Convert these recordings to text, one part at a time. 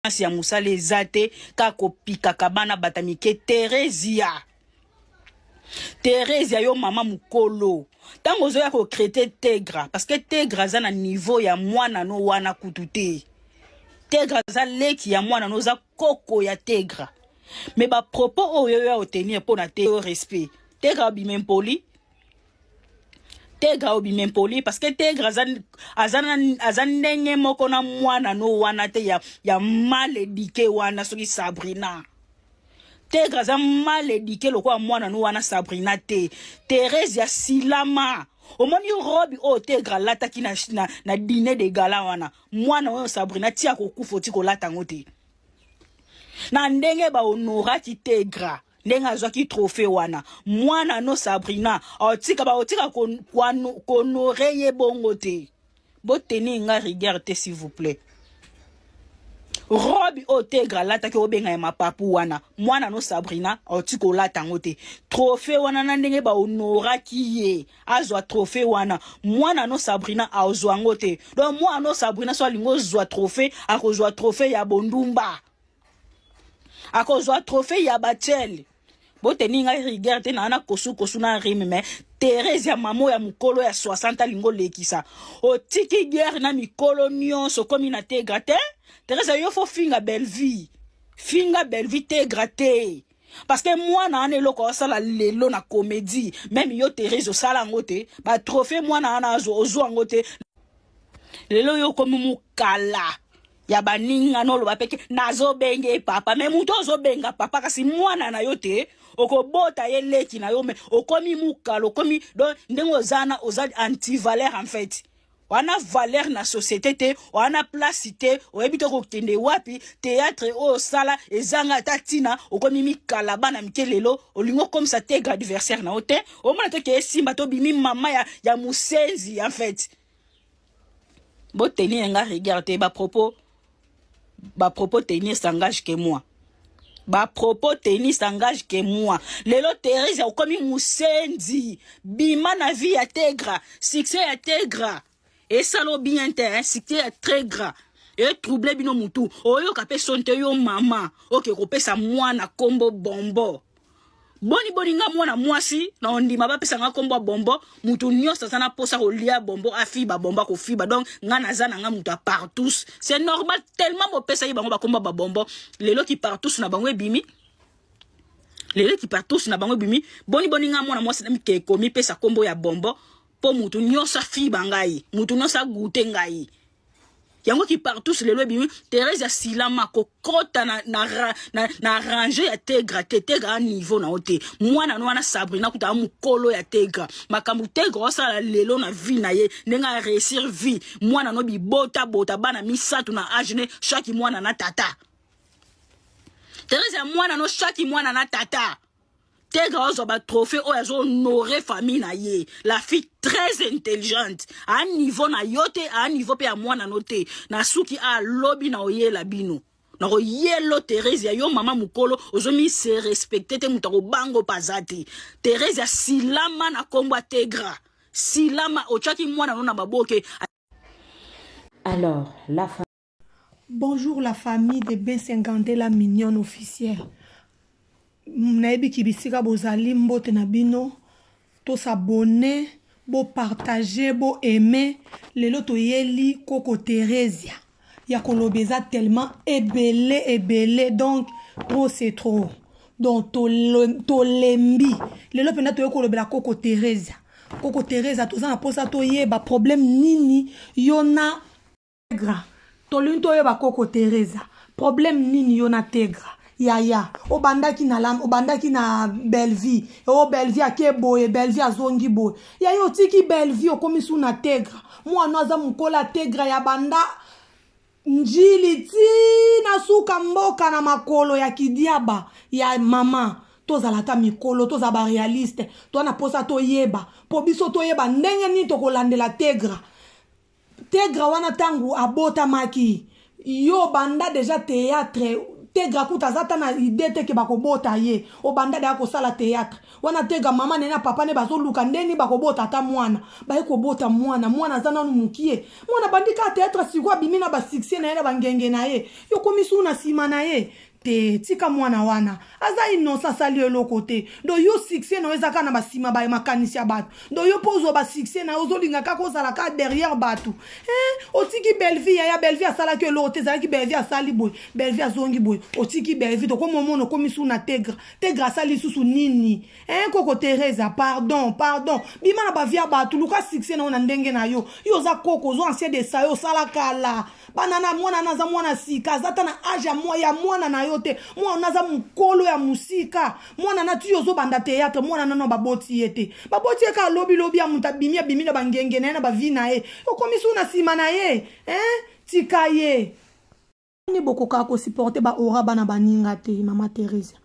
Chance ya musala eza te kaka kopikaka bana bata mike. Theresia, Theresia, yo mama mukolo, ntango ozoya kokrete Tegra, parce que Tegra aza na niveau ya mwana no wana kutu te. Tegra aza leki ya mwana no, oza koko ya Tegra, mais bapropos oyo oyo ya otenir mpo na te respect. Tegra obima impoli, Tegra obima impoli, parce que Tegra aza, aza, aza ndenge moko na mwana no wana te ya mal éduqué wana soki Sabrina. Tegra aza mal éduqué lokola mwana no wana Sabrina te. Therese ya silama, omoni robe oyo Tegra alataki na dîner de gala wana, mwana oyo Sabrina ti akokufa oti kolata yango te. Na ndenge bahonoraki Tegra, ndenge azwaki trophée wana, mwana no Sabrina otika baotika kohonorer ye bongo te. Botenir nga rigueur te, s'il vous plaît. Robe oyo Tegra alataki, obenga ya mapapu wana, mwana no Sabrina oti kolata yango te. Trophée wana, na ndenge bahonoraki ye azwa trophée wana, mwana no Sabrina azwa yango te. Donc mwana no Sabrina so alingi ozwa trophée, akozwa trophée ya bondumba, akozwa trophée ya batiele. Botenir ngai rigueur te, naa na kosukosu na rime. Mais Therese ya mamo ya mokolo ya 60 alingi olekisa, otiki guerre na mikolo nyonso, okomi na Tegra te. Therese, yo faut finga Bellevie, finga Bellevie, Tegra te, parce que mwana wana eloko osala lelo na comédie, même yo Therese osala yango te. Batrophée mwana wana ozwa yango te. Lelo yo okomi mokala ya baninga na oloba peke nazobenge papa, mais moto ozobenga papa kasi mwana na yo te, okobota ye leki na yo, mais okomi mokala, okomi donc ndenge oza na oza antivaleur en fait. Wana valeur na société te, wana place te, oyebi te kokende wapi. Théâtre oyo osala ezanga ata ntina, okomi mikala bana mike. Lelo olingi okomisa Tegra adversaire na yo te, omona te ke esimba tobimi mama ya mosenzi en fait. Botenir nga rigueur te, bapropos tenir s'engage que moi, bapropos tenir s'engage que moi. Lelo Therese okomi mosenzi, bima na vie ya Tegra. Succès ya Tegra esala bien te, hein? Succès ya Tegra etrouble bino mutu, oyoka mpe soni te. Yo mama oke kopesa mwana kombo bombo, boni boni nga mwana mwasi na ondima bapesa nga kombo ya bombo? Mutu nyonso aza na mposa kolia bombo, afiba bombo, akofiba. Donc nga naza na nga mutu ya partout, c'est normal. Tellement bopesaki bango bakombo ya babombo, lelo ki partout na bango ebimi, lelo ki partout na bango ebimi. Boni boni nga mwana mwasi na mike komipesa kombo ya bombo mpo mutu nyonso afiba ngai, mutu nyonso agute ngai? Yango ki partout lelo ebimi. Therese asilama kokota na rang ya Tegra te. Tegra a niveau na yo te. Mwana no wana Sabrina kuta mokolo ya Tegra. Makambo Tegra osala lelo na vie na ye, ndenge aréussir vie, mwana no bibotabota bana misato na age ne, chaque mwana na tata. Therese ya mwana no, chaque mwana na tata. Tegra ozwa batrophée oyo azohonore famille na ye. La fille très intelligente, a niveau na yo te, a niveau mpe ya mwana no te. Na suki alobi na oyela bino nakoyelo. Therese ya yo mama mokolo ozomi se respecte te, moto akobanga opaza te. Therese asilama na nkombo ya Tegra, silama otiaki mwana no na maboke. Alors, la famille. Bonjour la famille de B52, la mignonne officielle. Nayebiki bisika bozali, mbote na bino. Tos'abonner, bopartage, boaime. Lelo toyeli koko Theresia ya koloba eza tellement ebele ebele, donc trop c'est trop. Donc tolembi, lelo mpenza toye kolobela koko Theresia. Koko Theresia, toza na mposa toyeba problème nini yo na Tegra. Tolingi toyeba, koko Teresa, problème nini yo na Tegra. Yaya, obandaki na lam, obandaki na Bellevie, o Bellevie ake boye, Bellevie azongi boye. Yaya, otiki Bellevie, okomi su na Tegra. Mwana aza mokolo ya Tegra ya banda njili ti na suka mboka na makolo ya kidiaba ya mama. Tozala ata mikolo, tozala baréaliste. Toza na mposa toyeba, mpo biso toyeba ndenge nini tokolandela Tegra. Tegra wana, ntango abotamaki, yo banda déjà théâtre. Tegra kuta aza ata na idée te ke bakobota ye. Obanda deya kosala théâtre wana. Tegra, mama ne na papa ne bazoluka ndeni bakobota ata mwana. Baye kobota mwana, mwana aza nanu mokie. Mwana bandi kaka théâtre, sikoyo abimi na basuccès na ye na bangenge na ye, yo komi su na nsima na ye te. Tika mwana wana, aza innocent, asali eloko te. Do yo succès na yo eza kaka na basima ba makanisi ya bato. Do yo mpo ozwa basuccès na yo, ozolinga kaka ozala kaka derrière bato, eh? Otiki Bellevie, yaya. Bellevie asalaki eloko te. Ezalaki Bellevie asali boye, Bellevie azongi boye. Otiki Bellevie, tokomi omona okomi su na Tegra. Tegra asali lisusu nini, eh? Koko Teresa, pardon, pardon, bima na bavie ya bato, luka succès na yo na ndenge na yo. Yo oza koko, ozo ancien de sa yo, osala kala. Bana na mwana na aza mwana sika, aza ta na age ya mwana na yo te. Mwana aza mokolo ya mosika. Mwana na ti ozobanda théâtre, mwana nano baboti ye te. Baboti ye kaka lobilobi ya moto abimi, abimi na bangenge na ye, na bavie na ye. Okomi su na nsima na ye, hein? Tika ye. Ni bokokaka kosupporter baora bana baninga te. Mama Theresia,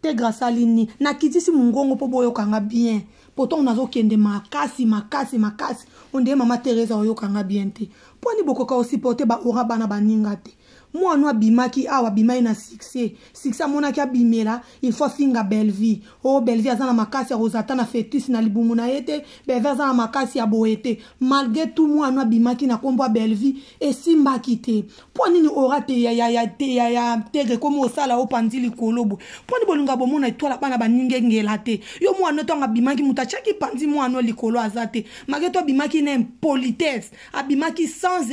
Tegra asali nini? Nakitisi mongongo mpo boyokanga bien, po ntongo nazokende makasi makasi makasi, ondeye mama Teresa oyokanga bien te. Mpo ani bokoka kosupporter baora bana baninga te? Mwana abimaki awa, abimaki na succès. Succès amonaki abimela, il faut afinga Bellevie. O oh, Bellevie aza na makasi ya kozala ata na fœtus na libumu na ye te, Bellevie aza na makasi ya boye te. Malgré tout, mwana abimaki na nkombo ya Bellevie, esimbaki te. Mpo nini ora te ya, ya, ya, te, ya, ya Tegre komi osala opandi likolo boye? Mpo nini bolinga bomona etwala bana baninga engela te? Yo mwana ntango abimaki, moto atiaki pandi mwana likolo aza te. Malgré tout, abimaki na impolitesse, abimaki sans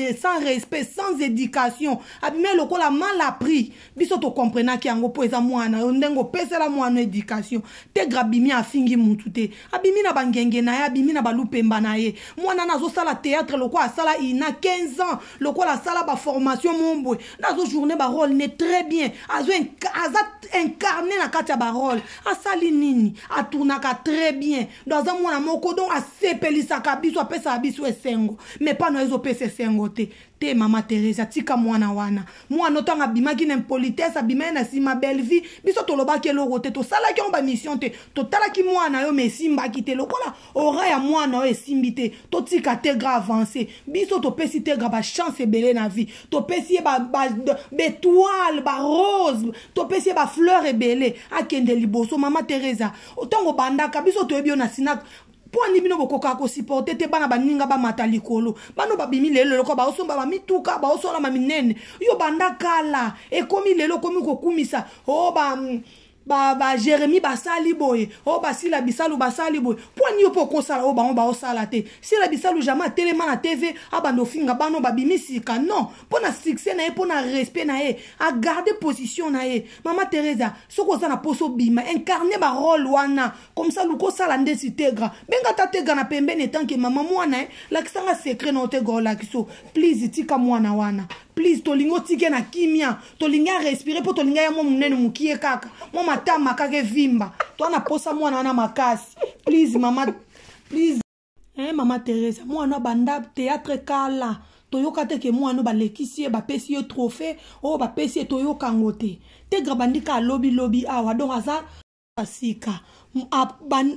respect, sans éducation, abimaki lokola mal appris. Biso tokomprenaki yango mpo eza mwana yo, ndenge opesela mwana éducation. Tegra abimi, afingi mutu te, abimi na bangenge na ye, abimi na balupemba na ye. Mwana na azosala théâtre lokola asala ina 15 ans, lokola asala baformation mombwe, nazojourne barôle ne très bien, aza incarné na kati ya barôle. Asali nini? Atournaka très bien. Donc aza mwana moko, donc asepelisaka biso, apesaka biso esengo. Mais pano ezopesa esengo te te. Mama Teresa, tika mwana wana. Mwana ntango abimaki na impolitesse, abimaki na nsima Bellevie, biso tolobaki eloko te, tosalaki yango bamission te. Totalaki mwana yo, mais esimbaki te. Lokola ora ya mwana oyo esimbi te, totika Tegra avance. Biso topesi Tegra bachance ebele na vie, topesi ye baétoile, barose, topesi ye bafleur ebele, akende liboso. Mama Teresa, ntango obandaka, biso toyebi yo na Sinak. Mpo ani bino bokokaka kosupporter te bana baninga bamata likolo? Bano babimi lelo eloko, baosomba bamituka, baosolama minene. Yo banda kala, ekomi lelo okomi kokumisa o ba ba, ba Jérémi basali boye, oyo basila bisalu basali boye. Mpo ani yo mpo okosala oyo bango baosala te? Sila Bisalu jamais atelema na TV abanda ofinga bano babimi sika. Non, mpo na succès na ye, mpo na respect na ye, agarde position na ye. Mama Teresa, soki oza na poso obima, incarne barôle wana comme ça. Luka osala ndesi Tegra, benga ata Tegra na pembeni etanke mama mwana e lakisanga secret na yo. Tegra olakisa. Please, tika mwana wana, please. Tolingi otike na kimia, tolingi arespire, mpo tolingi ya mwa monene mokie kaka, mwa matama kaka evimba. Toa na posa mwana wana makasi. Please mama, please. Eh, mama Teresa, mwana banda théâtre kala, toyoka te ke mwana balekisi ye, bapesi ye trophée oyo bapesi ye, toyoka yango te. Tegra bandika alobilobi awa, donc aza sika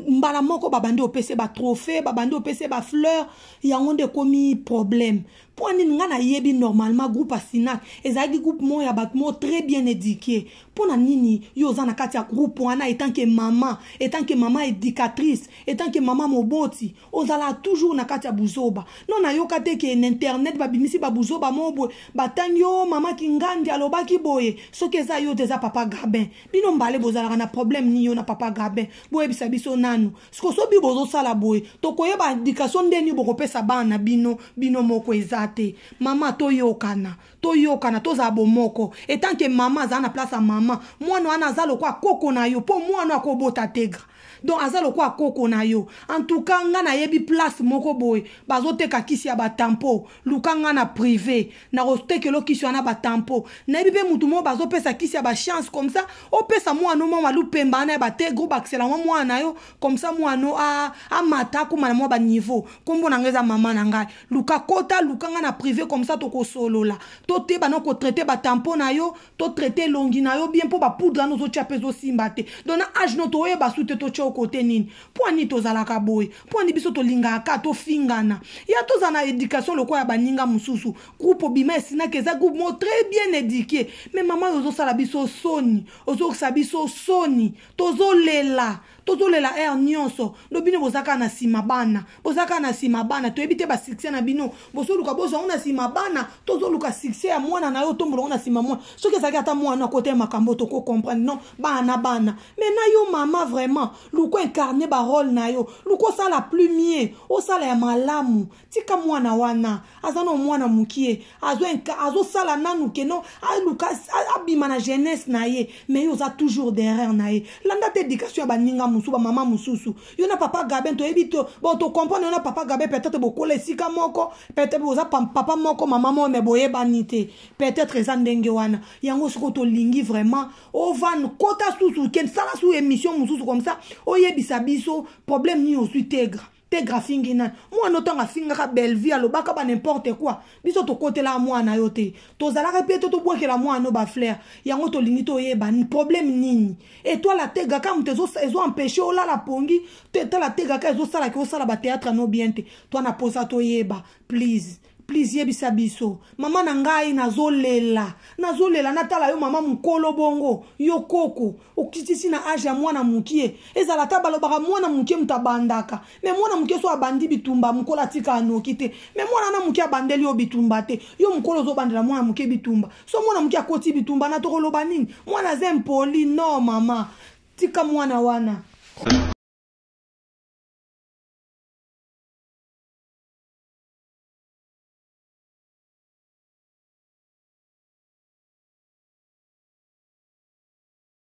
mbala moko babandi opesa batrophée, babandi opesa bafleur, yango nde ekomi problème. Mpo nini? Ngai nayebi normalement groupe Asinac ezalaki groupe moko ya bato moko très bien éduqué. Mpo na nini yo oza na kati ya groupe wana? Etant que mama, etant que mama éducatrice, etant que mama moboti, ozala toujours na kati ya buzoba. No, nayoka te ke na internet babimisi babuzoba moko boye, batangi yo mama Kingandi alobaki boye. Soki eza yo te, eza papa Gabin. Bino mbale bozalaka na problème nini, yo na papa Gabin? Boyebisa biso nanu. Siko so bi bozosala boye, tokoyeba éducation ndeni bokopesa bana na bino. Bino moko eza te. Mama, toyokana, toyokana, tozala bomoko. Etant que mama aza na place ya mama, mwana wana aza lokola koko na yo, mpo mwana akobota Tegra, donc aza lokola koko na yo. En tout cas, nga nayebi place moko boye bazoteka kisi ya batampo. Luka nga na privé, nakotekela kisi wana batampo. Nayebi mpe mutu moko bazopesa kisi ya bachance, comme ça opesa mwana mwa malupemba wana ya bategre, obakisela mwa mwana na yo, comme ça mwana amata, akóma na mwa baniveau. Nkombo na ngai eza mama na ngai. Luka kota, luka nga na privé, comme ça tokosolola, toteba na kotraiter batampo na yo, totraiter elongi na yo. bien mpo bapoudre wana ozotya mpe ezosimba te. Donc na age no toyeba su te totya okote nini. Mpo ani tozalaka boye? Mpo ani biso tolingaka kaka tofingana? Ya tozala na éducation lokola ya baninga mosusu. Groupe obima esinaki eza groupe moko très bien éduqué, mais mama oyo ozosala biso soni, ozokisa biso soni, tozolela, tozolela heure nyonso. Ndo bino boza kaka na nsima bana, boza kaka na nsima bana, toyebi te basuccès na bino, bozoluka bozwa yango na nsima bana. Tozoluka succès ya mwana na yo, otombola yango na nsima mwana. Soki ezalaki ata mwana akota ya makambo, tokocomprendre. Non, bana na bana, mais na yo mama, vraiment luka incarne barole na yo, luka osala plus mieux, osala ya malamu. Tika mwana wana, aza na mwana mokie, azosala nanu keno aluka abima na jeunesse na ye, mais yo oza toujours derrière na ye. Landa te éducation ya baninga mosusu, bamama mosusu. Yo na papa Gabin toyebi to bon, tocomprendre. Yo na papa Gabin, peut-être bokola esika moko, peut-être boza papa moko, mama moko, mais boyebani te. Peut-être eza ndenge wana. Yango sikoyo tolingi vraiment ovanda kota susu, kende sala su émission mosusu comme ça, oyebisa biso problème nini ozwi. Tegra, Tegra afingi nani? Mwana ntango afingaka Bellevie, alobaka ba n'importe quoi, biso tokotelaka mwana yo te, tozalaka mpe to tobwakela mwana bafleurs. Yango tolingi toyeba problème nini. Étoile ategaka moto ezoempêche olala pongi to étoile ategaka ezosalaki osala bathéâtre no bien te. To na posa toyeba, please, please, yebisa biso. Mama na ngai, nazolela, nazolela. Natala yo mama mokolo bongo, yo koko okitisi na age ya mwana mokie. Ezala ata balobaka mwana mokie moto abandaka, mais mwana mokie so abandi bitumba, mokolo atika anoki te. Mais mwana na mokie abandeli yo bitumba te, yo mokolo ozobandela mwana mokie bitumba. So mwana mokie akoti bitumba na tokoloba nini? Mwana aza impoli. Non, mama, tika mwana wana.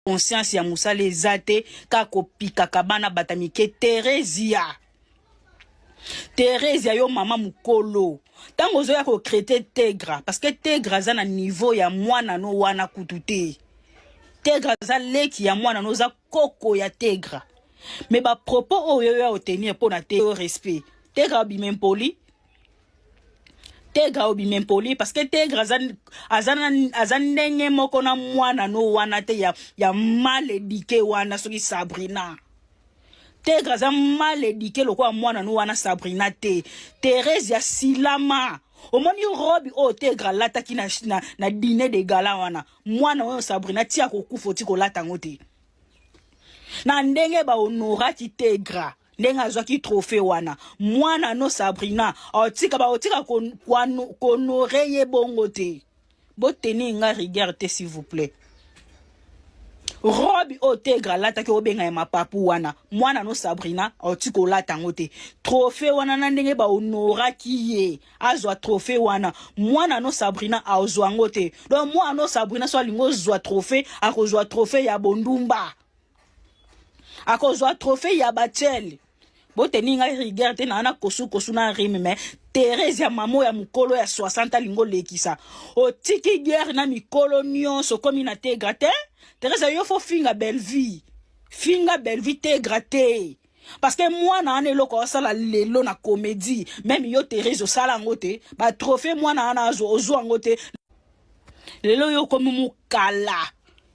Conscience ya mosala eza te, kaka kopikaka bana bata mike. Teresia, Teresia, yo mama mokolo, ntango ozoya kotraiter Tegra, parce que Tegra aza na niveau ya mwana no wana kutu te. Tegra aza leki ya mwana no, oza koko ya Tegra, mais bapropos oyo oyo ya otenir mpo na te respect. Tegra obima impoli, Tegra obima impoli, parce que Tegra aza ndenge moko na mwana no wana te ya mal éduqué wana soki Sabrina. Tegra aza mal éduqué lokola mwana no wana Sabrina te. Therese ya silama, omoni robe oyo Tegra alataki na dîner de gala wana, mwana oyo Sabrina tia kokufa oti kolata yango te. Na ndenge bahonoraki Tegra, ndenge azwaki trophée wana, mwana no Sabrina otika baotika kohonorer ye bongo te. Botenir nga rigueur te, s'il vous plaît. Robe oyo Tegra alataki, obenga ya mapapu wana, mwana no Sabrina oti kolata yango te. Trophée wana, na ndenge bahonoraki ye azwa trophée wana, mwana no Sabrina azwa yango te. Donc mwana no Sabrina so alingi ozwa trophée, akozwa trophée ya bondumba, akozwa trophée ya bachele. Boteni ngai rigueur te, naa na kosukosu na rime. Mais Therese ya mamo ya mokolo ya 60 alingi olekisa, otiki guerre na mikolo nyonso, okomi na Tegra te. Therese, yo faut finga Bellevie, finga Bellevie, Tegra te, parce que mwana wana eloko osala lelo na comédie, même yo Therese osala yango te. Batrophée mwana wana ozwa yango te. Lelo yo okomi mokala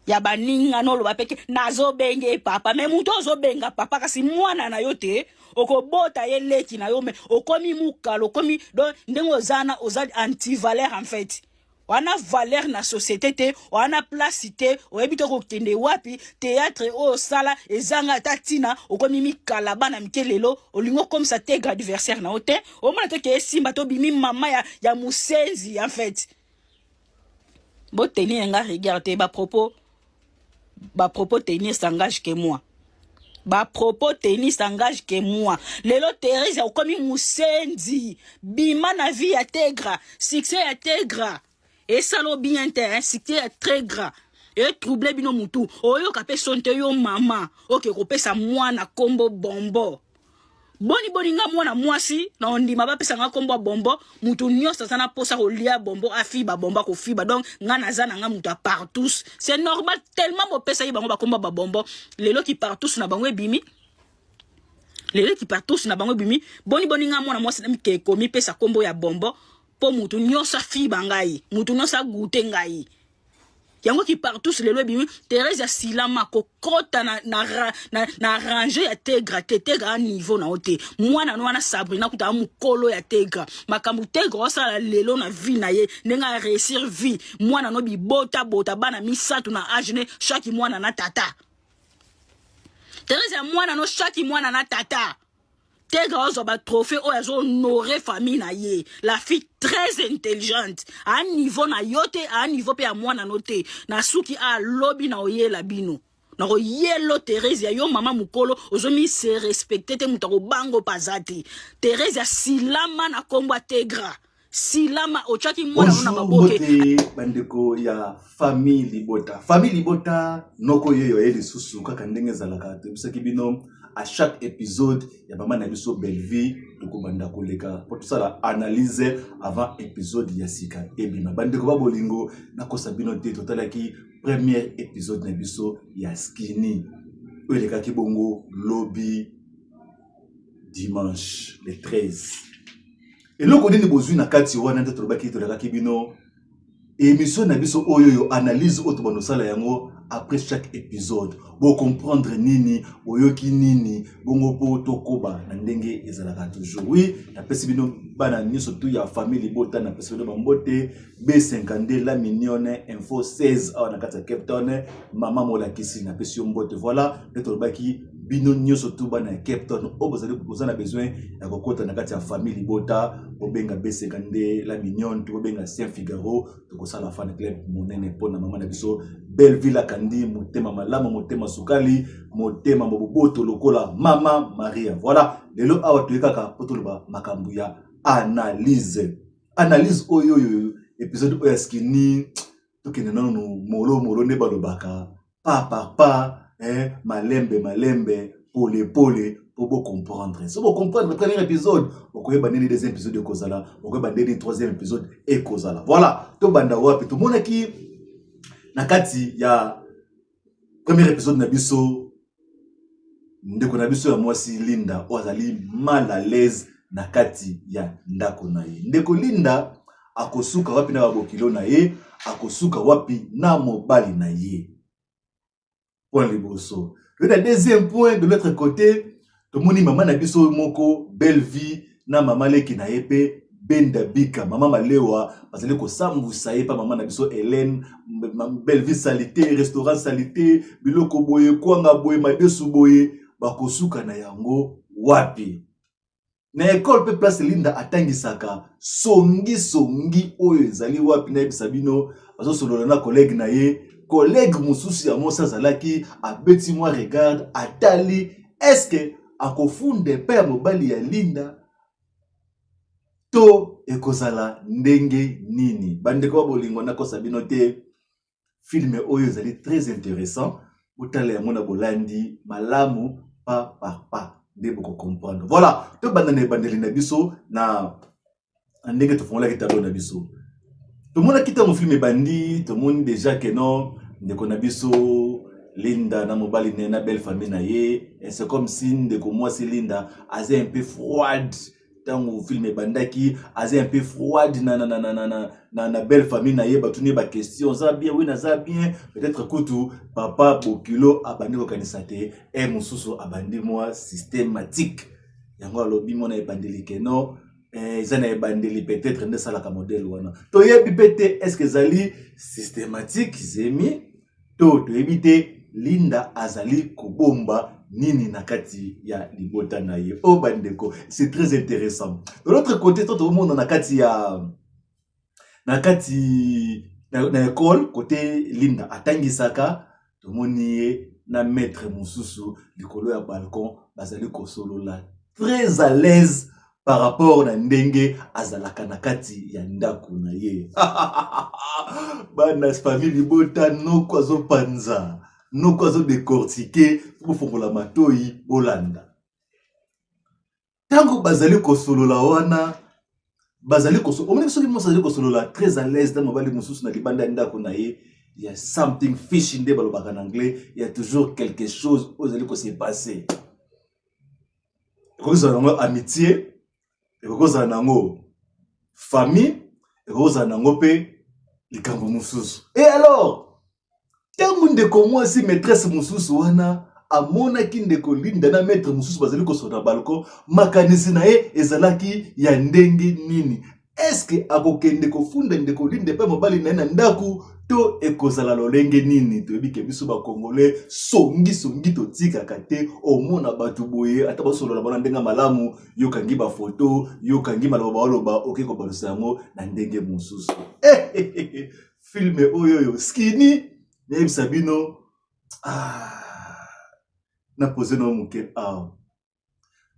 ya baninga na oloba peke nazobenge papa, mais moto ozobenga papa kasi mwana na yo te, okobota ye leki na yo, mais okomi mokala, okomi donc ndenge oza na oza antivaleur en fait. Wana valeur na société te, wana place te, oyebi te kokende wapi. Théâtre oyo osala ezanga ata ntina, okomi mikala bana mike. Lelo olingi okomisa Tegra adversaire na yo te, omona te ke esimba te. Obimi mama ya mosenzi en fait. Botenir nga rigueur te, bapropos tenir s'engage que moi, bapropos tenir s'engage que moi. Lelo Therese okomi mosenzi, bima na vie ya Tegra. Succès ya Tegra esala bien te, hein? Succès ya Tegra etrouble bino mutu, oyoka mpe son te. Yo mama oke kopesa mwana kombo bombo, boni boni nga mwana mwasi na ondima bapesa nga kombo ya bombo? Mutu nyonso aza na mposa kolia bombo, afiba bombo, akofiba. Donc nga naza na nga mutu ya partout, c'est normal. Tellement bopesa ye bango bakombo ya babombo, lelo ki partout na bango ebimi, lelo ki partout na bango ebimi. Boni boni nga mwana mwasi na mikeko mipesa kombo ya bombo mpo mutu nyonso afiba ngai, mutu nyonso agute ngai? Yango ki partout lelo ebimi. Therese asilama kokota na range ya Tegra te. Tegra a niveau na yo te. Mwana no wana Sabrina kuta mokolo ya Tegra. Makambo Tegra osala lelo na vie na ye, ndenge a réussir vie, mwana no bibota bota bana misato na age ne, chaque mwana na tata. Therese ya mwana no, chaque mwana na tata. Tegra ozwa batrophée oyo azohonore famille na ye. La fille très intelligente, a niveau na yo te, a niveau mpe ya mwana no te. Na suki alobi na oyela bino nakoyelo. Therese ya yo mama mokolo ozomi se respecte te, moto akobango paza te. Therese asilama na nkombo ya Tegra, silama otiaki mwana no na maboke. Bandeko ya famille libota, famille libota, noko yeyo ye lisusu kaka ndenge ezalaka. Toyebisaki bino, à chaque épisode ya mama na biso Bellevie, tokobanda koleka mpo tosala analyse avant épisode ya sika ebima. Bandeko ba bolingo, nakosa bino te, totalaki première épisode na biso ya Skini oyo elekaki bongo lobi dimanche le 13. Eloko nini bozwi na kati wana? Nde tolobaki, tolakaki bino émission na biso oyo oyo analyse oyo tobanda osala yango après chaque épisode. Bocomprendre nini, boyoki nini bongo mpo tokoba na ndenge ezalaka toujours. Oui, napesi bino bana nyonso tu ya famille libota, napesi bino bambote. B52 la mignonne, info 16 awa na kati ya Cape Town, mama molakisi, napesi yo mbote. Voilà, nde tolobaki, bino nyonso tu bana ya Cape Town oyo bozali boza na besoin ya kokota na kati ya famille libota, bobenga B52 la mignonne to bobenga Saint Figaro. Tokosala fan club monene mpo na mama na biso Belleville Akandi, motema malamu, motema sukali, motema moboboto lokola mama Maria. Voilà, lelo awa toye kaka mpo toloba makambo ya analyse, analyse oyo oyo épisode oyo ya Skini. Tokende nanu molo molo, nde balobaka pas par pas, eh, malembe malembe, pole pole, mpo bocomprendre. So bocomprendre premier épisode, okoyeba ndenge deuxième épisode ekozala, okoyeba ndenge troisième épisode ekozala. Voilà, tobanda wapi? Tomonaki na kati ya premier épisode na biso, ndeko na biso ya mwasi Linda oyo azali mal à l'aise na kati ya ndako na ye. Ndeko Linda akosuka wapi na babokilo na ye? Akosuka wapi na mobali na ye? Point liboso. Le na deuxième point, de l'autre côté, tomoni mama na biso moko Belle Vie na mama leki na ye mpe Benda Bika, mama Malewa, bazali kosambusa ye mpa mama na biso Hélène. Belle Vie salité, restaurant salité, biloko boye, kwanga boye, madesu boye. Bakosuka na yango wapi? Na ekole mpe place Linda atangisaka, songisongi oyo ezali wapi? Nayebisa bino, bazosolola na collègue na ye, collègue mosusu ya mwasi azalaki, abeti mwa regard, atali eske akofunda epai ya mobali ya Linda to ekozala ndenge nini? Bandeko ya bolingo, nakosa bino te, film oyo ezali très intéressant. Botala yango na bolandi malamu, pas par pas, nde bokocomprendre. Voilà, tobanda na ebandeli na biso, na ndenge tofungolaki tableau na biso. Tomonaki ntango film ebandi, tomoni déjà ke non, ndeko na biso Linda na mobali ne na belle famille na ye, c'est comme si ndeko mwasi Linda aza un peu froide. Ntango film ebandaki, aza un peu froide na belle famille na ye. Batuni ye baquestion: "Oza bien?" "Oui, naza bien." Peut-être kutu papa bokilo abandi kokanisa te e mosusu abandi mwa systématique yango. Alobi mwana ebandeli ke non, eza na ebandeli, peut-être nde esalaka modèle wana. Toyebi mpe te est ce que ezali systématique zemi to toyebi te. Linda azali kobomba nini na kati ya libota na ye? O bandeko, c'est très intéressant. De l'autre côté, to tokomona na kati na école côté Linda atangisaka, tomoni ye na maître mosusu likolo ya balcon, bazali kosolola très à l'aise par rapport na ndenge azalaka na kati ya ndako na ye. Bana famille libota, noko azopanza, noko azodécortiquer. Kofongola matoi, bolanda ntango bazali kosolola wana. Bazali omoni soki mwasi azali kosolola très à l'aise na mobali mosusu na libanda ya ndako na ye, ya something fish nde balobaka na anglais, ya toujours quelque chose oyo ezali kose passer. Ekoki kozala nango amitié, ekoki kozala nango famille, ekoki kozala nango mpe likambo mosusu. Et alors Ntango ndeko mwasi maîtresse mosusu wana amonaki ndeko Linda na maître mosusu bazali kosolola na balcon, makanisi na ye ezalaki ya ndenge nini? Eske akokende kofunda ndeko Linda epai mobali na ye na ndako to ekozala lolenge nini? Toyebi ke biso bakongole songisongi totikaka te. Omona bato boye ata basolola bango na ndenge malamu, yokangi bafoto, yokangi maloba baoloba, oke kobalusa yango na ndenge mosusu. Filme oyo oyo skini nayebisa bino, na pose na moke awa.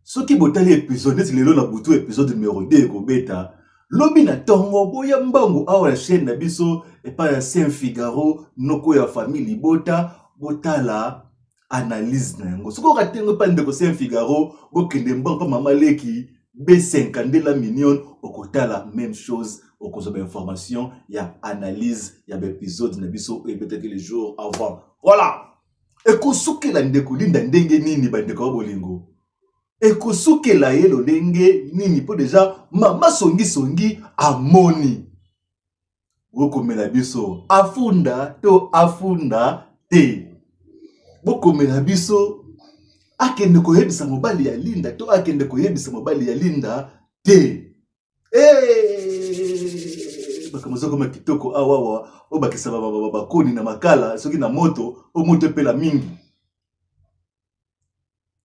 Soki botali episode neti lelo na butu, episode numero 2 ekobeta lobi na ntongo, boya mbangu awa na chaîne na biso epai ya Saint Figaro, noko ya famille libota, botala analyse na yango. Soki okati yango epai ndeko Saint Figaro, bokende mbangu mpa mama leki B5 Ndela Mignonne, okotala même chose, okozwa bainformation ya analyse ya baepisode na biso oyo ebetaki le jour avant. Voilà, ekosukela ndeko Linda ndenge nini? Bandeko ya bolingo, ekosukela ye lolenge nini? Mpo deja mama songisongi amoni, bokomela biso afunda to afunda te, bokomela biso akende koyebisa mobali ya Linda to akende koyebisa mobali ya Linda te. Makambo ezokoma kitoko awawa, obakisa bakoni na makala soki na moto, po moto epela mingi.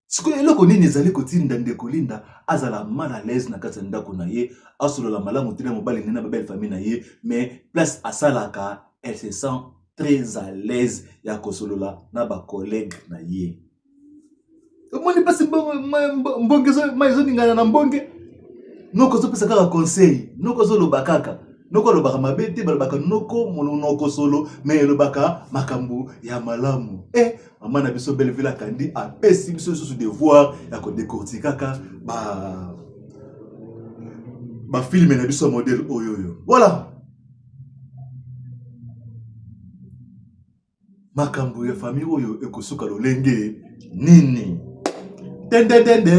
Sikoyo eloko nini ezali kotinda ndeko Linda azala mal à l'aise na kati ya ndako na ye, asolola malamu te na mobali na ye na babelle famille na ye, mais place asalaka elle se sent très à l'aise ya kosolola na bacollègue na ye. Omoni mpasi mbonge mai ezoningana na mbonge, noko azopesa kaka conseil, noko azoloba kaka, noko alobaka mabe te, balobaka noko monoko solo, mais elobaka makambo ya malamu. Mama na biso Belleville Akandi apesi biso lisusu devoir ya kodecortikaka bafilme na biso ya modèle oyo oyo. Voilà, makambo ya famille oyo ekosuka lolenge nini? Tendendende,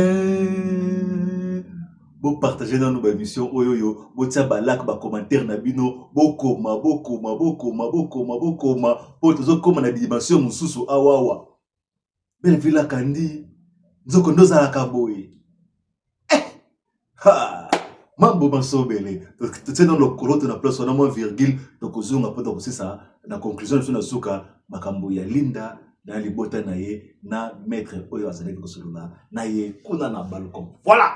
bopartage nanu baémission oyo oyo, botia balike, bacommentaire na bino, bokoma bokoma bokoma bokoma bokoma, mpo tozokoma na dimension mosusu awawa. Belleville Akandi, nzoko nde ozalaka boye. Ha! Mambo masobele, totie nano lokolo to na place wana, mwa virgule, tokozonga mpo tokosisa na conclusion na biso na suka makambo ya Linda na libota na ye na maître oyo azalaki kosolola na ye kuna na balcon. Voilà,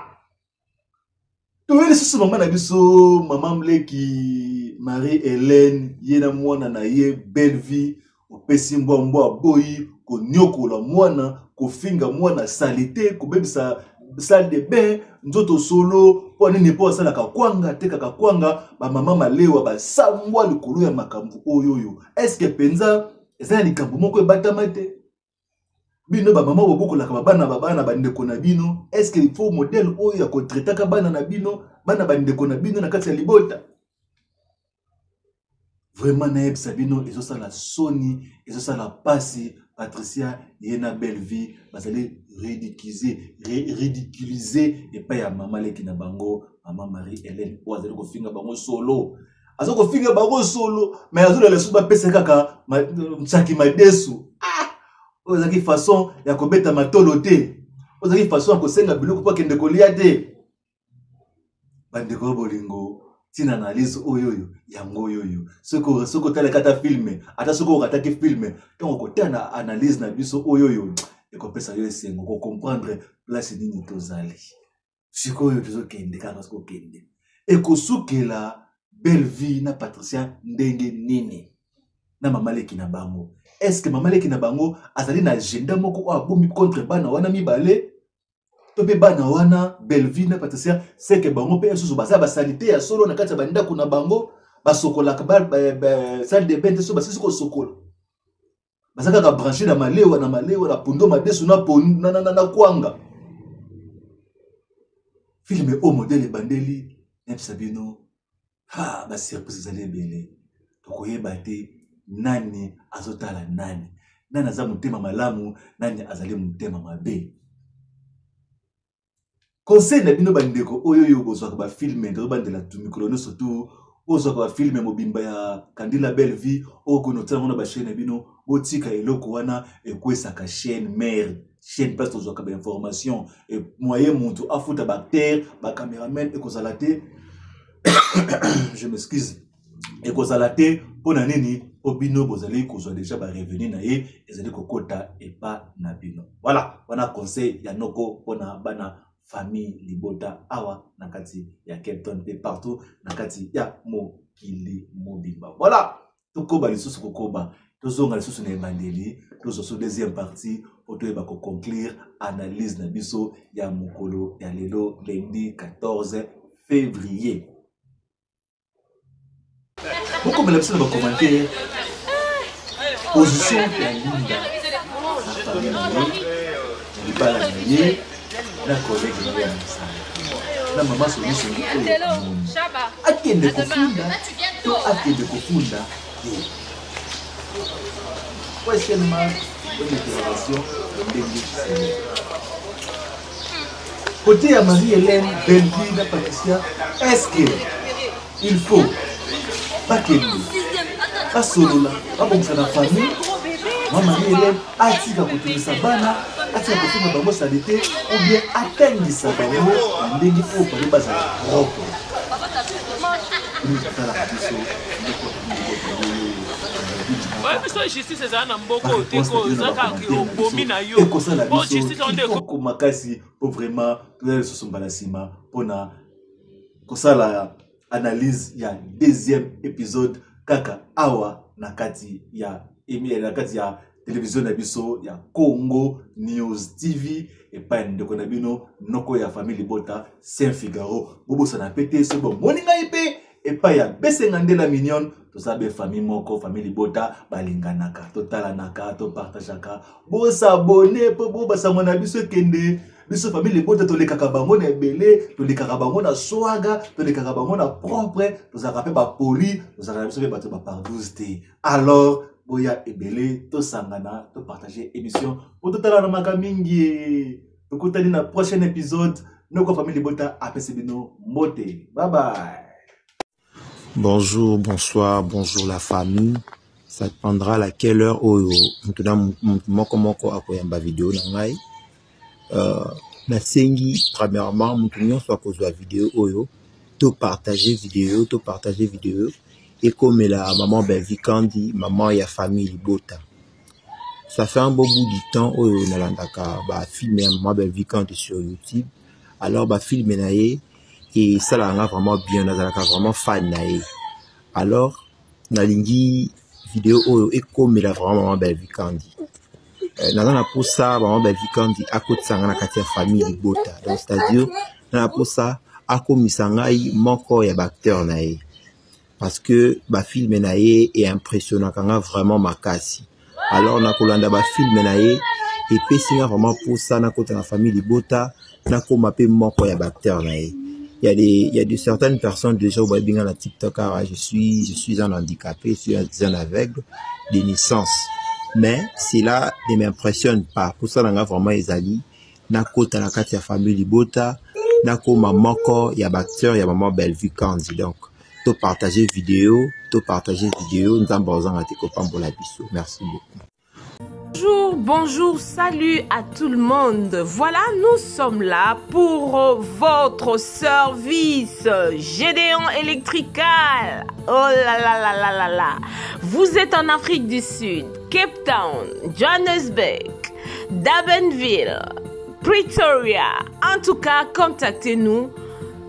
toye lisusu mama na biso, mama Mleki Marie Hélène, ye na mwana na ye Bellevie. Opesi mbwa mbwa aboyi konyokola mwana, kofinga mwana salite, kobebisa salle de bain, nzoto solo. Mpo nini? Mpo asalaka kwanga, atekaka kwanga. Bamama malewa basambwa likolo ya makambo oyo oyo. Eske mpenza eza na likambo moko ebatama te? Bino bamama bobokolaka babana, babana bandeko na bino, eske il faut modèle oyo ya kotraitaka bana na bino, bana bandeko na bino na kati ya libota? Vraiment nayebisa bino, ezosala soni, ezosala pasi. Patricia ye na Bellevie bazali ridiculiser epai ya mama leki na bango, mama Marie Hélène, oyo azali kofinga bango solo, aza kofinga bango solo, mais azolela lisusu bapesa kaka nsaki madesu. Oyo ezalaki façon ya kobeta matolo te, oyo ezalaki façon ya kosenga biloko mpo akende kolia te. Bandeko ya bolingo, ntina analyse oyo oyo yango oyo oyo, soki otalaki ata filme, ata soki okataki filme, ntango okotala na analyse na biso oyo oyo, ekopesa yo esengo kocomprendre place nini tozali sikoyo. Tozokende kaka sokokende, ekosukela Bellevie na Patricia ndenge nini na mama leki na bango? Est-ce que mama leki na bango azali na agenda moko oyo abombi contre bana wana mibale, to mpe bana wana Bellevie na Patricia, seke bango mpe lisusu baza basalite ya solo na kati ya bandako na bango, basokolaka salle de bain te, so basisi kosokola baza kaka branche na malewa na malewa na pondo madesu na na, na, na, na kwanga. Filme oyo modele ebandeli, nayebisa bino, ha, basurprise ezali ebele. Tokoyeba te nani azotala nani, nani aza motema malamu, nani azali motema mabe. Conseil na bino bandeko oyo oyo bozwaka bafilme, tozobandela tu mikolo nyonso tu. Bozwaka bafilme mobimba ya Kandila Belle Vie oyo konotia yango na bachaîne na bino. Botika eloko wana ekwesaka chaîne mère, chaîne place tozwaka bainformation. E moyen mutu afuta baacteur, bacameraman ekozala te. Je m'excuse, ekozala te. Mpo na nini? Mpo bino bozali kozwa deja barevenu na ye ezali kokota epa na bino. Voilà, wana conseil ya noko mpona bana famille libota awa na kati ya Cape Town mpe partout na kati ya mokili mobimba. Voilà, tokoba lisusu kokoba, tozonga lisusu na ebandeli, tozwa so deuxième partie mpo toyeba koconclure analyse na biso ya mokolo ya lelo lundi 14 février. Bokomela biso na bacommentaire position ya Linda na famille na ye, na libala na ye, na collègue na ye ya mosala, na mama songisongi oyo amoni akende kofunda to akende kofunda te. Question mark, bonne interrogation, ndenge sele. Côté ya Marie-Hélène, Bellevue na Patricia, est-ce que il faut bakende basolola, babongisa na famille? Ma Marie-Hélène atika kotungisa bana, atika kofinga bango salite, ou bien atangisa bango na ndenge oyo bango bazala propre. Talaka biso. Oyebi biso justice ezala na mboka oyo te, ko eza kaka obomi na yo. Ekosala Po biso justice wana nde kitoko makasi mpo vraiment toya lisusu mbala nsima mpona kosala analyse ya deuxième épisode kaka awa na kati ya na kati ya televizio na biso ya Congo News TV, epai ya ndeko na bino noko ya famille libota Saint Figaro. Bobosana pe te, soki bomoni ngai mpe epai ya Besenga Ndela Mignonne, toza be famille moko, famille libota balinganaka, totalanaka, topartageaka. Bosabone mpo bo basango na biso ekende. Biso famille libota tolekaka bango na ebele, tolekaka bango na swaga, tolekaka bango na propre, tozalaka mpe bapoli, tozalaka na biso mpe bato ba pardouse te. Alors boya ebele, tosangana, topartage émission po totalana maka mingi. Tokutani na prochain épisode. Noko famille libota apesi bino mbote. Bye bye. Bonjour, bonsoir, bonjour la famille. Ça dépendra à laquelle heure oyo mutu na mutu moko moko akoyamba video na ngai. Nasengi premièrement mutu nyonso akozwa video oyo, to partager video, to partager video ekomela maman Bellevue Kandi, maman ya famille libota. Ça fait un beau bout du temps oyo nalandaka ba film ya maman Bellevue Kandi sur YouTube. Alors ba film na ye esalaka nga vraiment bien, nazalaka vraiment fan na ye. Alors nalingi video oyo ekomela vraiment maman Bellevue Kandi. Naza na posa maman Bellevue Kandi akotisa nga na kati ya famille libota. Donc c'est-à-dire na posa akomisa ngai moko ya ba acteur na ye. Parce que ba film na ye e impressionnaka nga vraiment makasi. Alors na kolanda ba film na ye epesi nga vraiment posa nakota na famille libota, nakoma pe moko ya ba acteur na ye. Il y a des, il y a de certaines personnes déjà au Babinga na TikTok, ah, je suis un handicapé, je suis un aveugle de naissance. Mais cela ne m'impressionne pas. Pour ça, nga vraiment ezali nakota na kati ya famille libota, nakoma moko ya ba acteur ya maman Bellevue Kandi. Donc to partager vidéo, to partager vidéo, Nzambe ozanga te kopambola biso. Merci beaucoup. Bonjour, bonjour, salut à tout le monde. Voilà, nous sommes là pour votre service Gédéon Electrical. Oh là là là là là là. Vous êtes en Afrique du Sud, Cape Town, Johannesburg, Durbanville, Pretoria. En tout cas, contactez-nous.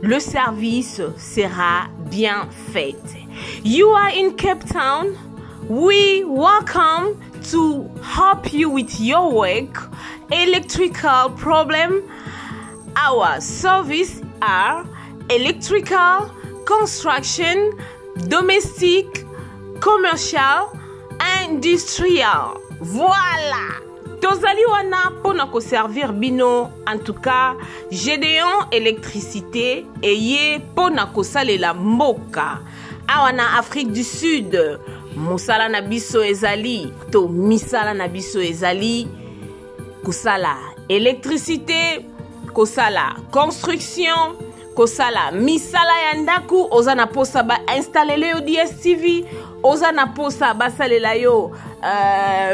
Le service sera bien fait. You are in Cape Town. We welcome to help you with your work, electrical problem. Our service are electrical, construction, domestic, commercial, industrial. Voilà. Tozali wana pona ko servir bino, en tout cas Gédéon électricité eye pona kosalela mboka. Awa na Afrique du Sud, mosala na biso ezali to misala na biso ezali kosala électricité, kosala construction, kosala misala ya ndaku, oza na posa ba installele yo DSTV, oza na posa basalela yo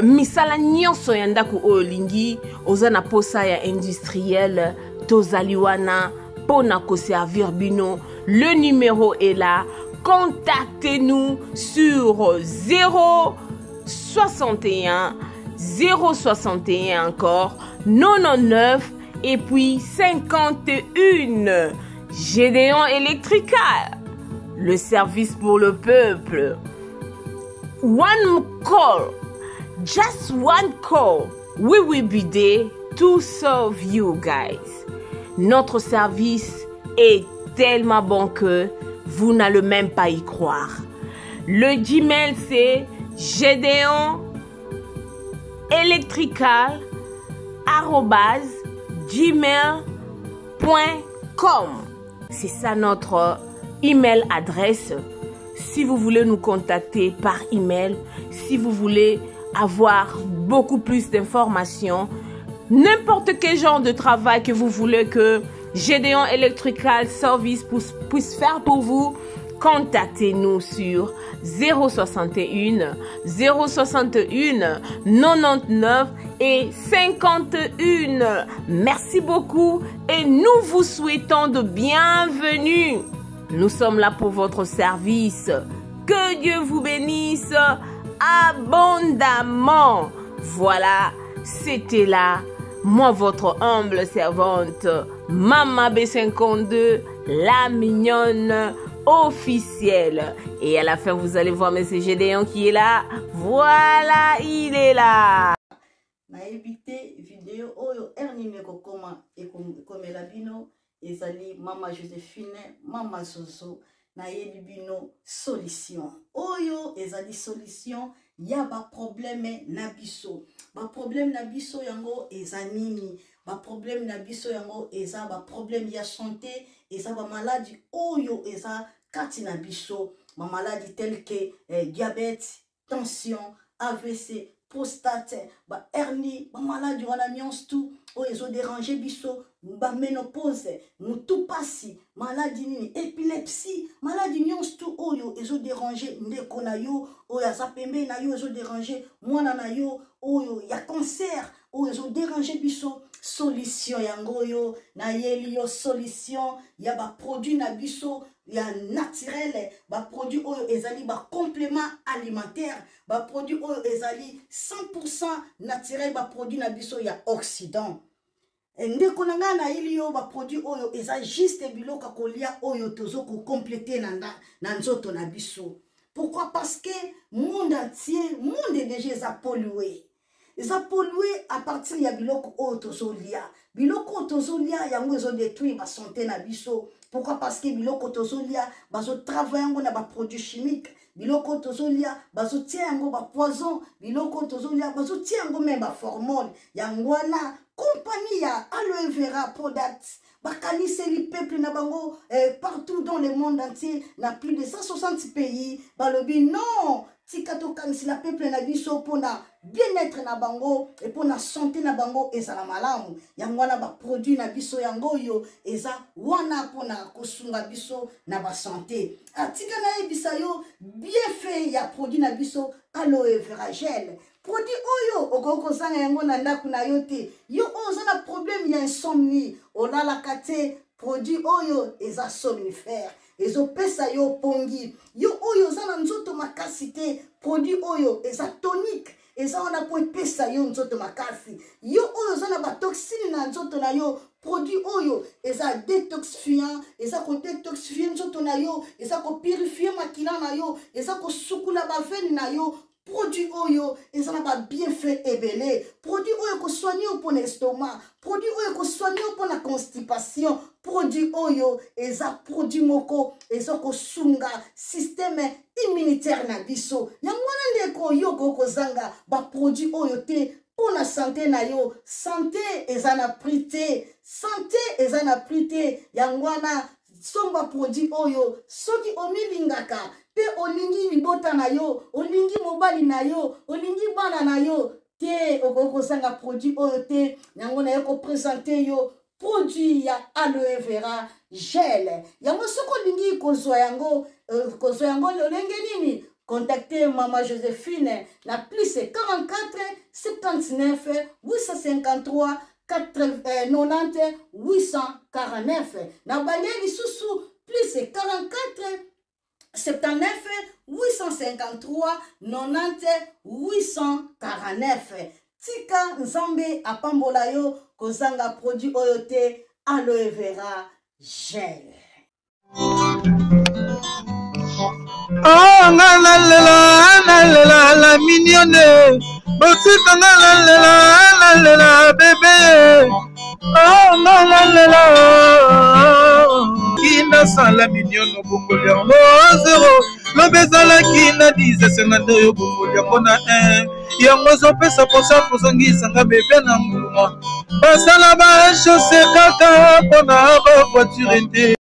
misala nyonso ya ndaku oyo olingi, oza na posa ya industriel, tozali wana pona koservir bino. Le numéro est là. Contactez-nous sur 0 61 061 encore 99 et puis 51. Gédéon Electrical, le service pour le peuple. One call, just one call, we will be there to serve you guys. Notre service est tellement bon que vous n'allez même pas y croire. Le Gmail, c'est Gédéon Electrical arobase gmail point com. C'est ça notre email adresse. Si vous voulez nous contacter par email, si vous voulez avoir beaucoup plus d'informations, n'importe quel genre de travail que vous voulez que Gédéon Electrical Service puisse faire pour vous, contactez-nous sur 061 061 99 et 51. Merci beaucoup et nous vous souhaitons de bienvenue. Nous sommes là pour votre service. Que Dieu vous bénisse abondamment. Voilà, c'était là, moi votre humble servante, Mama B52, la mignonne officielle. Et à la fin, vous allez voir Monsieur Gédéon qui est là. Voilà, il est là. Nayebi te video oyo heure nini ekokoma ekomela bino. Ezali Mama Joséphine, Mama Zozo. Nayebi bino solution. Oyo ezali solution ya ba problème na biso. Ba problème na biso yango eza nini? Ba problème na biso yango eza ba problème ya santé, eza ba maladie oyo eza kati na biso. Ba maladie telle que diabète, tension, AVC, prostate, ba hernie, ba maladie wana nyonso tout oyo ezo déranger biso, ba ménopause, mutu pasi, maladie nini, épilepsie, maladie nyonso tout oyo ezo déranger ndeko na yo oyo aza pembeni na yo, ezo déranger mwana na yo oyo ya cancer, oyo ezo déranger biso. Solution yango oyo nayeli yo, solution ya ba produit na biso ya naturel, ba produit oyo ezali ba complément alimentaire, ba produit oyo ezali 100% naturel, ba produit na biso ya Occident. Ndeko na ngai nayeli yo ba produit oyo eza juste biloko ya kolia oyo tozo ko compléter na nzoto na biso. Pourquoi? Parce que monde entier, monde déjà eza pollué. Eza pollué à partir ya biloko oyo tozolia. Biloko oyo tozolia yango ezo détruire ba santé na biso. Pourquoi? Parce que biloko tozolia bazo travailler yango na ba produits chimiques. Biloko oyo tozolia bazotia yango ba poison. Biloko oyo tozolia bazotia yango même ba formol. Yango wana compagnie ya Aloe Vera Products bakaniseli peuple na bango partout dans le monde entier, na plus de 160 pays. Balobi non, tika tokanisela peuple na biso mpona bien-être na bango et mpona santé na bango ezala malamu. Yango wana ba produit na biso yango oyo eza wana mpona kosunga biso na ba santé. Tika nayebisa yo bienfait ya produit na biso Aloe Vera Gel. Produit oyo okoki kozanga yango na ndako na yo te. Yo oyo oza na problème ya insomnie, olalaka te, produit oyo eza somnifère, ezopesa yo pongi. Yo oyo oza na nzoto makasi te, produit oyo eza tonique, eza wana po epesa yo nzoto makasi. Yo oyo oza na ba toxine na nzoto na yo, produit oyo eza détoxifiant, eza ko détoxifier nzoto na yo, eza ko purifier makila na yo, eza ko sukula ba veine na yo. Produit oyo eza na ba bienfait ebele. Produit oyo ko soigner yo pona estomac, produit oyo ko soigner yo pona constipation, produit oyo eza produit moko eza kosunga système immunitaire na biso. Yango wana ndeko yo okoki kozanga ba produit oyo te pona santé na yo. Santé eza na prix te, santé eza na prix te. Yango wana somba produit oyo soki omilingaka pe olingi libota na yo, olingi mobali na yo, olingi bana na yo te, okoki kozanga produit oyo te. Yango naye ko présenter yo. Produit ya aloe vera gel. Yango soki olingi kozwa yango, kozwa yango lolenge nini? Contactez Mama Josephine na plus 44 79 853 90 849. Na bange lisusu plus 44 79 853 90 849. Tika Nzambe apambola yo, kozanga produit oyo te, aloe vera gel. Oh, nga nalela nalela la mignonne, botika nga nalela nalela bebe. Oh, nga nalela kinasala mignonne, obongoli yango zero, lobi ezalaki na 10 esenga nde oyo obongoli yango na 1, yango ezopesa mposa kozongisanga bebe na nguluma. Basala ba chausse kaka mpona ba voiture te.